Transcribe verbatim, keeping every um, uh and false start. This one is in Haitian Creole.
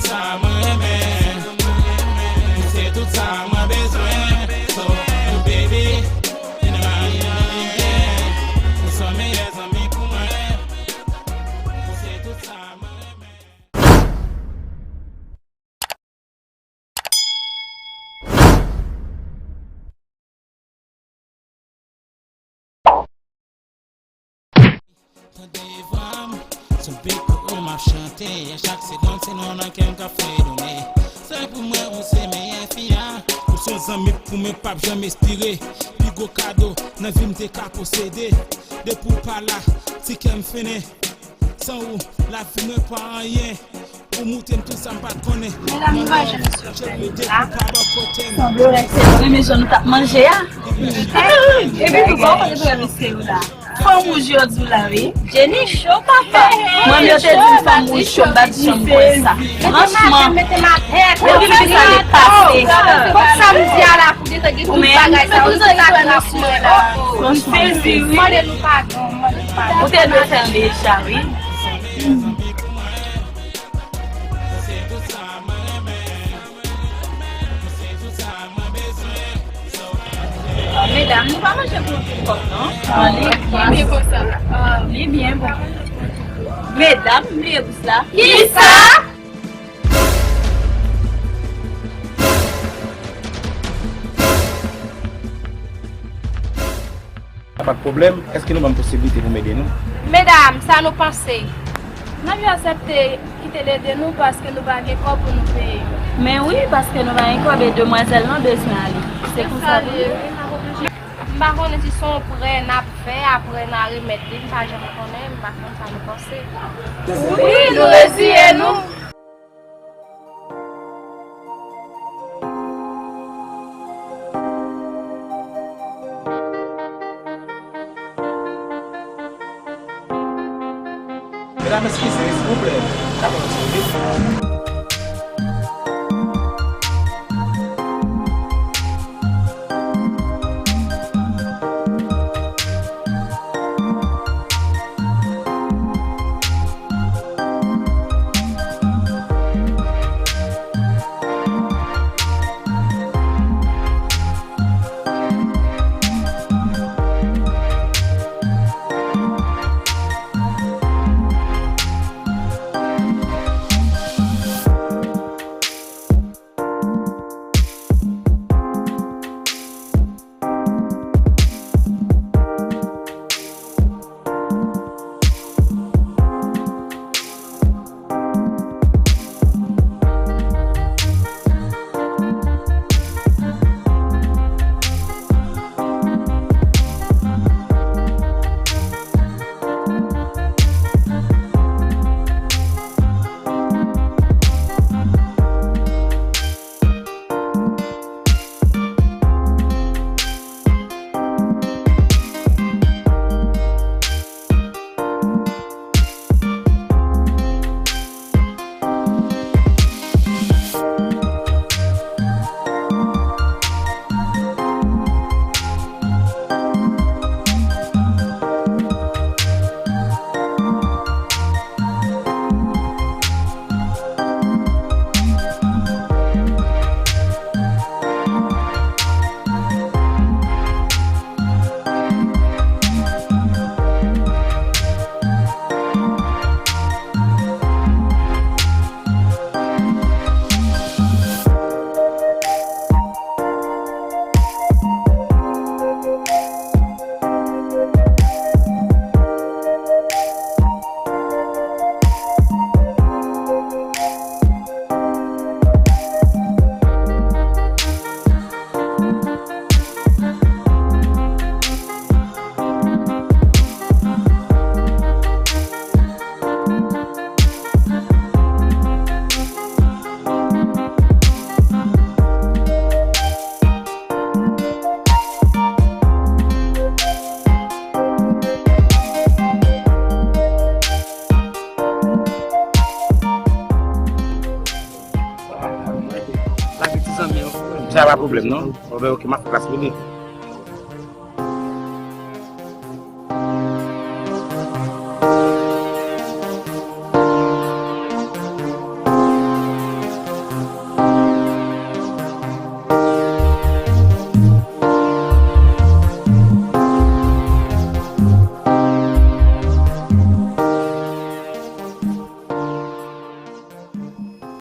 Sa mwen renmen, ou se tout sa mwen bezwen. So, baby, vin anyen, anyen. Ou se meyè zanmi pou mwen. Ou se tout sa mwen renmen. Tande vwa m, se yon beat pou ou m ap chante. A chak segonn, se non nan kè m k ap fredone. Se pou mwen, ou se meyè fi a. Ou se yon zanmi pou mwen, p ap janm espire. Pi gwo kado nan vi m te ka posede. Depi w pa la, ti kè m fennen. San ou, lavi mwen pa anyen. Ou moutre m tout sa m pa t konnen. Medam, nou pa janm sou chèn la. Sanble w se nou renmen jan nou t ap manje a. Epi tou bon, kote pou wè mesye yo la. Fanm wouj yo di w la, wi. Jenny cho, papa. Mwen, yo te di m fanm wouj cho, m pa t janm kwè sa. Franchman, mwen, depi sa te pase. Kot samdi a la, pou detan gen tout bagay sa yo, nou te ka nan sou la. M sezi, wi. Mande nou padon, mande nou padon. Ou te dwe fè l deja, wi. Medam, nou pa manje pou anpil kòb, non. Li byen konsa. Li byen bon. Medam, m bliye bous la. Kisa? Pa t pwoblèm, èske nou ban m posiblite pou m ede nou? Medam, sa nou panse? N ap aksepte kite l ede nou paske nou pa gen kòb pou nou peye. Men wi, paske nou pa gen kòb e demwazèl lan bezwen ale. Se konsa pou nou. M pa konnen si se yon prè n ap fè, apre n a remèt li, m pa janm konnen, m pa konn sa nou panse. Wi, nou reziye nou. Medam, eskize, silvouplè. N ap pran yon ti minit. Sa pa pwoblèm, non? Bon, ben, ok, m ap fè klas pou li.